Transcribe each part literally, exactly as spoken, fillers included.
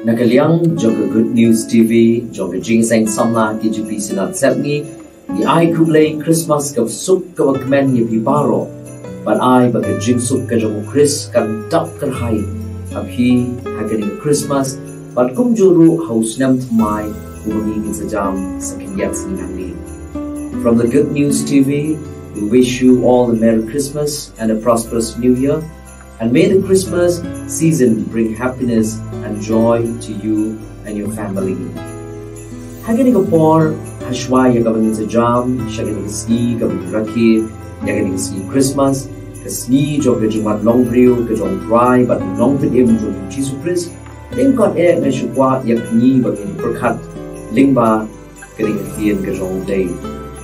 Na ka liang jong ka Good News T V, jong ka Jingïaseng Samla K J P Synod Sepngi, ngi ai khublei Christmas kaba suk kaba kmen ïa phi baroh. Bad ai ba ka jingsuk ka jong u Khrist kan dap kyrhai ha phi ha kane ka Christmas, bad kumjuh ruh ha u snem thymmai uba ngi ngin sa jam sa khyndiat sngi nangne. From the Good News T V, we wish you all a Merry Christmas and a prosperous New Year. And may the Christmas season bring happiness and joy to you and your family. Ha kane ka por, ha shuwa ïa kaba ngin sa jam sha kane ka sngi kaba ngi rakhe ïa kane ka sngi Christmas, ka sngi jong ka jingwan long briew ka jong u Trai bad u Nongpynim jong ngi u Jisu Khrist, lyngkot eh nga shu kwah ïa phi ba ngin pyrkhat lyngba kane ka ktien ka jong U Blei.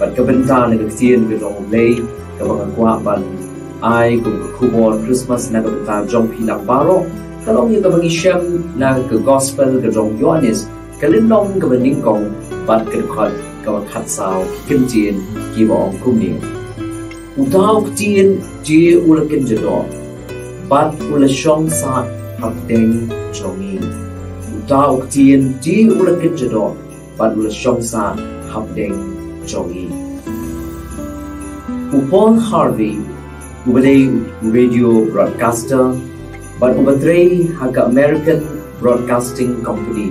Bad ka bynta na ka ktien ka jong U Blei kaba nga kwah ban ai kum ka khubor Christmas na ka bynta jong phi lang baroh, ka long ïa kaba ngi shem na ka Gospel ka jong u Ïoannis, ka lynnong kaba nyngkong bad ka dkhot kaba khatsaw. Ki kyntien kiba ong kumne: Uta u ktien te u la kynja doh bad u la shong sah hapdeng jong ngi. Uta u ktien te u la kynja doh bad u la shong sah hapdeng jong ngi. U Paul Harvey, uba dei u radio broadcaster bad uba trei ha ka American Broadcasting Company,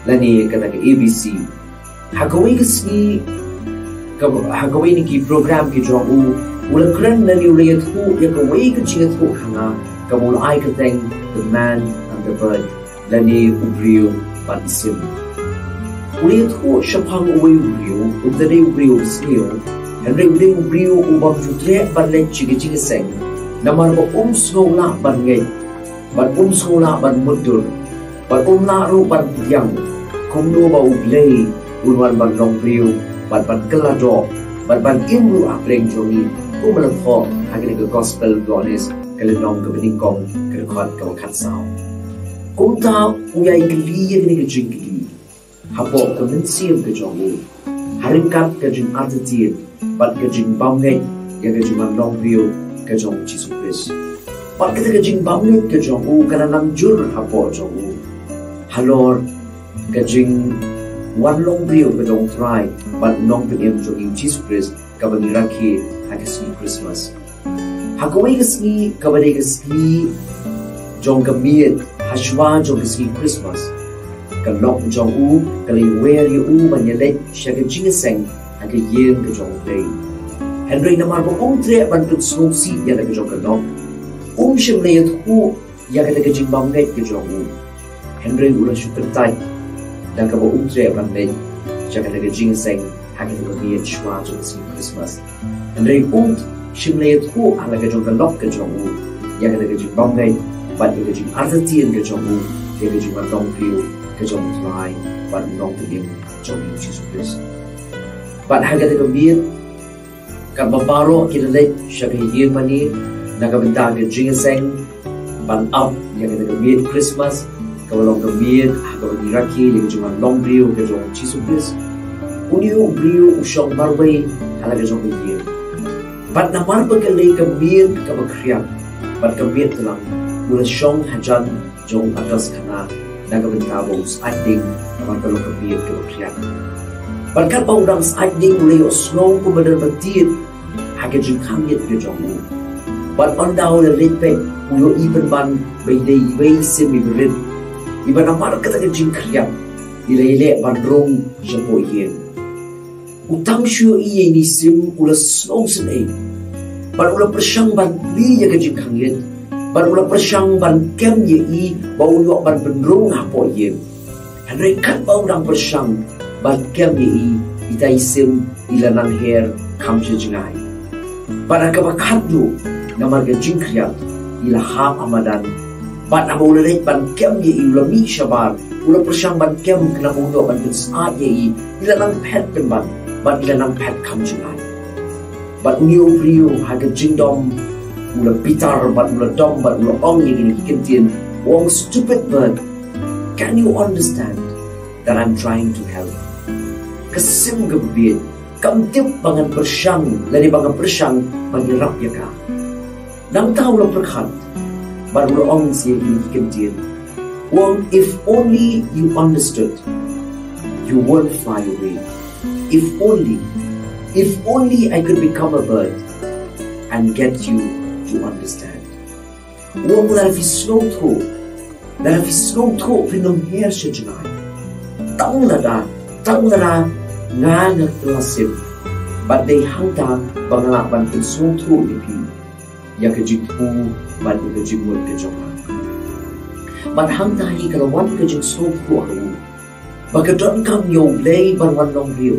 lane kata ka A B C, ha kawei ka sngi, ka, ha kawei na ki program ki jong u, u la kren lane u la ïathuh ïa kawei ka jingïathuhkhana kaba u la ai kyrteng The Man and the Bird, lane u briew bad i sim. U la ïathuh shaphang uwei u briew, um dei u briew u sniew, hynrei u dei u briew u bym ju treh ban leit sha ka jingïaseng, namar ba um sngew lah ban ngeit, bad um sngew lah ban mutdur, bad um lah ruh ban pdiang kumno ba U Blei un wan ban long briew bad ban kylla doh bad ban im ruh hapdeng jong ngi, kumba la thoh ha kane ka Gospel Ïoannis, ka lynnong kaba nyngkong, ka dkhot kaba khatsaw. Kumta u ïai kylli ïa kane ka jingkylli hapoh ka mynsiem ka jong u, ha ryngkat ka jingartatien bad ka jingbymngeit ïa ka jingwan long briew ka jong u Jisu Khrist. Bad kata ka jingbymngeit ka jong u ka la nang jur hapoh jong u, halor ka jingwan long briew ka jong u Trai bad Nongpynim jong ngi u Jisu Khrist, kaba ngi rakhe ha ka sngi Christmas. Ha kawei ka sngi kaba dei ka sngi jong ka miet ha shuwa jong ka sngi Christmas, ka lok jong u ka la ïawer ïa u ban ïaleit sha ka jingïaseng ha ka ïing ka jong U Blei. Hynrei namar ba um treh ban pynsngewsih ïa la ka jong ka lok, um shym la ïathuh ïa kata ka jingbymngeit ka jong u. Hynrei u la shu kyntait da kaba um treh ban leit sha kata ka jingïaseng ha kata ka miet shuwa jong ka sngi Christmas. Hynrei um shym la ïathuh ha la ka jong ka lok ka jong u ïa kata ka jingbymngeit bad ïa ka jingartatien ka jong u ïa ka jingwan long briew ka jong U Trai bad Nongpynim jong ngi u Jisu Khrist. Bad ha kata ka miet, katba baroh ki la leit sha ka ïing mane na ka bynta ka jingïaseng ban ap ïa kata ka miet Christmas, kaba long ka miet ha kaba ngi rakhe ïa ka jingwan long briew ka jong u Jisu Khrist, une u briew u shong marwei ha la ka jong ka ïing. Bad namar ba ka dei ka miet kaba khriat bad ka miet tlang, u la shong hajan jong u atos khana na ka bynta ba un syaid ding, namar ka long ka miet kaba khriat. Bad katba u dang syaid ding, u la ïohsngew kumba don ba tied ha ka jingkhang ïit ka jong u. Bad ynda u la leit peit, u ïohi pynban ba i dei iwei i sim iba rit, iba namar kata ka jingkhriat i la ïaleh ban rung shapoh ïing. U tang shu ïohi ïa ine i sim u la sngewsynei, bad u la pyrshang ban plie ïa ka jingkhang ïit, bad u la pyrshang ban kem ïa i ba un ïoh ban pynrung hapoh ïing. Hynrei katba u dang pyrshang ban kem ïa i, ita i sim i la nang her kham sha jngai. Bad ha kaba khatduh, namar ka jingkhriat, i la hap ha madan. Bad haba u la leit ban kem ïa i, u la mih shabar, u la pyrshang ban kem khnang ba un ïoh ban pynsyaid ïa i, i la nang phet pynban, bad i la nang phet kham jngai. Bad une u briew ha ka jingdom u la bitar bad u la dom bad u la ong ïa kine ki kyntien, u ong, "Stupid bird, can you understand that I'm trying to help?" Ka sim kaba bieit, kam tip ba ngan pyrshang lane ba ngan pyrshang ban ïarap ïa ka. Nangta u la pyrkhat bad u la ong sa ïa kine ki kyntien, Well, if only you understood, you won't fly away. If only, if only I could become a bird and get you to understand. Well, lada phi sngewthuh, lada phi sngewthuh phin ym her sha jngai. Tang lada, tang lada nga nga la sngewthuh. Bad dei hangta ba nga lah ban pynsngewthuh ïa phi ïa ka jingthmu bad ïa ka jingmut ka jong nga. Bad hangta hi ka la wan ka jingsngewthuh ha u ba ka donkam ïa U Blei ban wan long briew.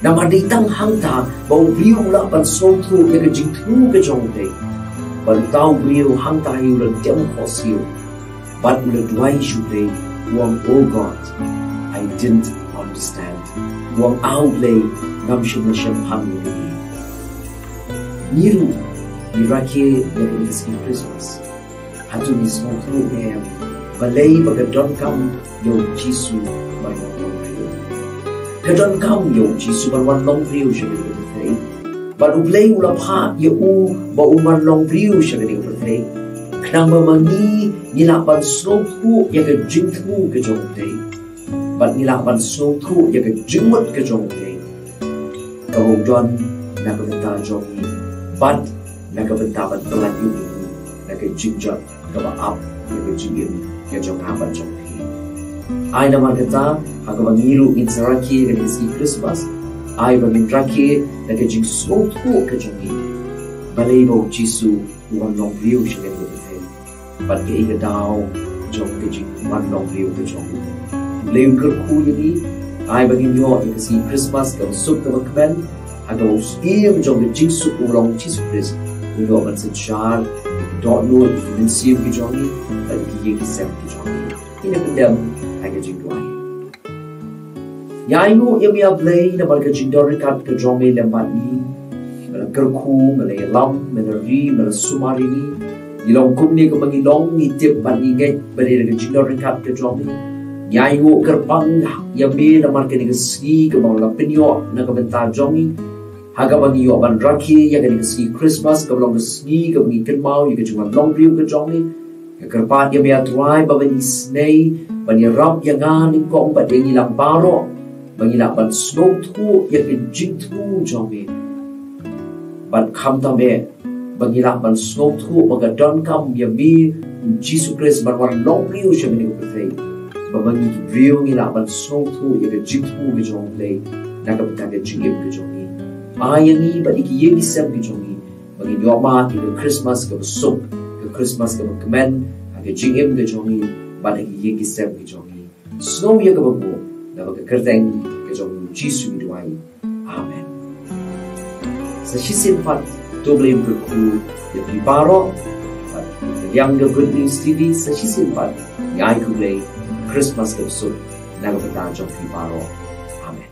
Namar dei tang hangta ba u briew u lah ban sngewthuh ïa ka jingthmu ka jong U Blei. Bad uta u briew hangta hi u la dem khohsiew bad u la duwai sha U Blei, u ong, "Oh God, I didn't understand." U ong, "Ah Blei, ngam shym la shemphang ïa kane." Ngi ruh ngi rakhe ïa kane ka sngi Christmas. Hato ngi sngewthuh ne em balei ba ka donkam ïa U Jisu ban wan long briew? Ka donkam ïa U Jisu ban wan long briew sha kane ka pyrthei. Bad U Blei u la phah ïa u ba un wan long briew sha kane ka pyrthei, khnang ba ma ngi ngi lah ban sngewthuh ïa ka jingthmu ka jong U Blei. Bad ngi lah ban sngewthuh ïa ka jingmut ka jong U Blei, kaba u don na ka bynta jong ngi bad na ka bynta ban pyllait ïa ngi na ka jingjot kaba ap ïa ka jingim ka jong nga bad jong phi. Ai namar kata, ha kaba ngi ruh ngin sa rakhe ïa kane ka sngi Christmas, ai ba ngin rakhe da ka jingsngewthuh ka jong ngi balei ba U Jisu u wan long briew sha kane ka pyrthei bad kaei ka daw jong ka jingwan long briew ka jong u. U Blei un kyrkhu ïa ngi, ai ba ngin ïoh ïa ka sngi Christmas kaba suk kaba kmen ha kaba u Syiem jong ka jingsuk u long Jisu Khrist un ïoh ban synshar ïa ki dohnud, ïa ki mynsiem ki jong ngi bad ïa ki ïing ki sem ki jong ngi. Ngin ïa pyndem ha ka jingduwai. Ngi ainguh ïa me, A Blei, namar ka jingdon ryngkat ka jong me lem bad ngi. Me la kyrkhu, me la ïalam, me la ri, me la sumar ïa ngi. Ngi long kumne kaba ngi long, ngi tip bad ngi ngeit ba dei da ka jingdon ryngkat ka jong me. Ngi ainguh kyrpang ïa me namar kane ka sngi kaba me la pynïoh na ka bynta jong ngi, ha kaba ngi ïoh ban rakhe ïa kane ka sngi Christmas kaba long ka sngi kaba ngi kynmaw ïa ka jingwan long briew ka jong me. Nga kyrpad ïa me, A Trai, ba ban isynei ban ïarap ïa nga nyngkong bad ïa ngi lang baroh ba ngi lah ban sngewthuh ïa ka jingthmu jong me. Bad khamtam eh ba ngi lah ban sngewthuh ba ka donkam ïa me, U Jisu Khrist, ban wan long briew sha kane ka pyrthei, ba ma ngi ki briew ngi lah ban sngewthuh ïa ka jingthmu ka jong U Blei na ka bynta ka jingim ka jong ngi. Ai ïa ngi bad ïa ki ïing ki sem ki jong ngi ba ngin ïoh mad ïa ka Christmas kaba suk, ka Christmas kaba kmen ha ka jingim ka jong ngi bad ha ki ïing ki sem ki jong ngi. Sngew ïa kaba bun, naba ka kyrteng ka jong U Jisu ngi duwai. Amen. Sa shisien pat, to U Blei un kyrkhu ïa phi baroh. Bad ka liang ka Good News T V, sa shisien pat, ngi ai khublei, Christmas kaba suk na ka bynta jong phi baroh. Amen.